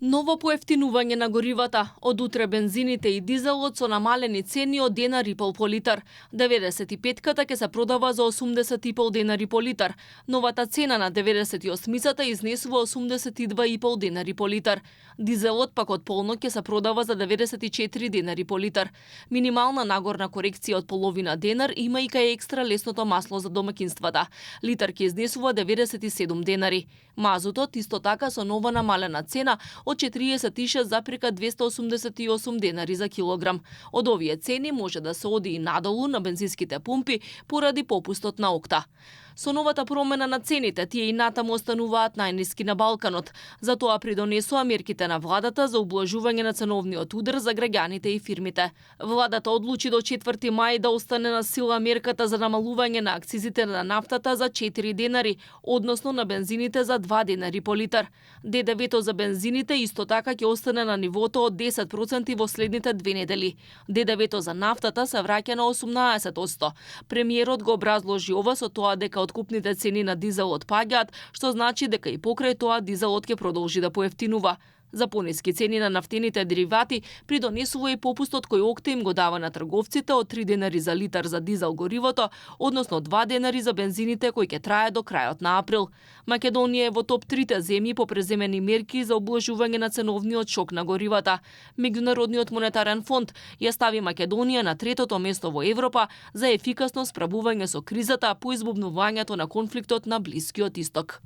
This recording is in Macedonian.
Ново поевтинување на горивата. Од утре бензините и дизелот со намалени цени од £1,5 по литар. 95-ката ќе се продава за 80,5 денари по литар. Новата цена на 98-цата изнесува 82,5 денари по литар. Дизелот пак од полнок ќе се продава за 94 денари по литар. Минимална нагорна корекција од половина денар има и кај екстра лесното масло за домакинствата. Литар ќе изнесува 97 денари. Мазутот исто така со нова намалена цена од 46,288 денари за килограм. Од овие цени може да се оди и надолу на бензинските пумпи поради попустот на окта. Со новата промена на цените, тие и натаму остануваат најниски на Балканот. Затоа придонесоа мерките на владата за ублажување на ценовниот удар за граѓаните и фирмите. Владата одлучи до 4 мај да остане на сила мерката за намалување на акцизите на нафтата за 4 денари, односно на бензините за 2 денари по литар. ДДВ-то за бензините исто така ќе остане на нивото од 10% во следните 2 недели. ДДВ-то за нафтата се враќа на 18%. Премиерот го образложи ова со тоа дека откупните цени на дизелот паѓаат, што значи дека и покрај тоа дизелот ќе продолжи да поевтинува. За пониски цени на нафтените деривати придонесува и попустот кој окта им го дава на трговците од 3 денари за литар за дизел горивото, односно 2 денари за бензините кој ќе трае до крајот на април. Македонија е во топ 3 земји по преземени мерки за облажување на ценовниот шок на горивата. Меѓународниот монетарен фонд ја стави Македонија на 3-то место во Европа за ефикасно справување со кризата по избубнувањето на конфликтот на Блискиот Исток.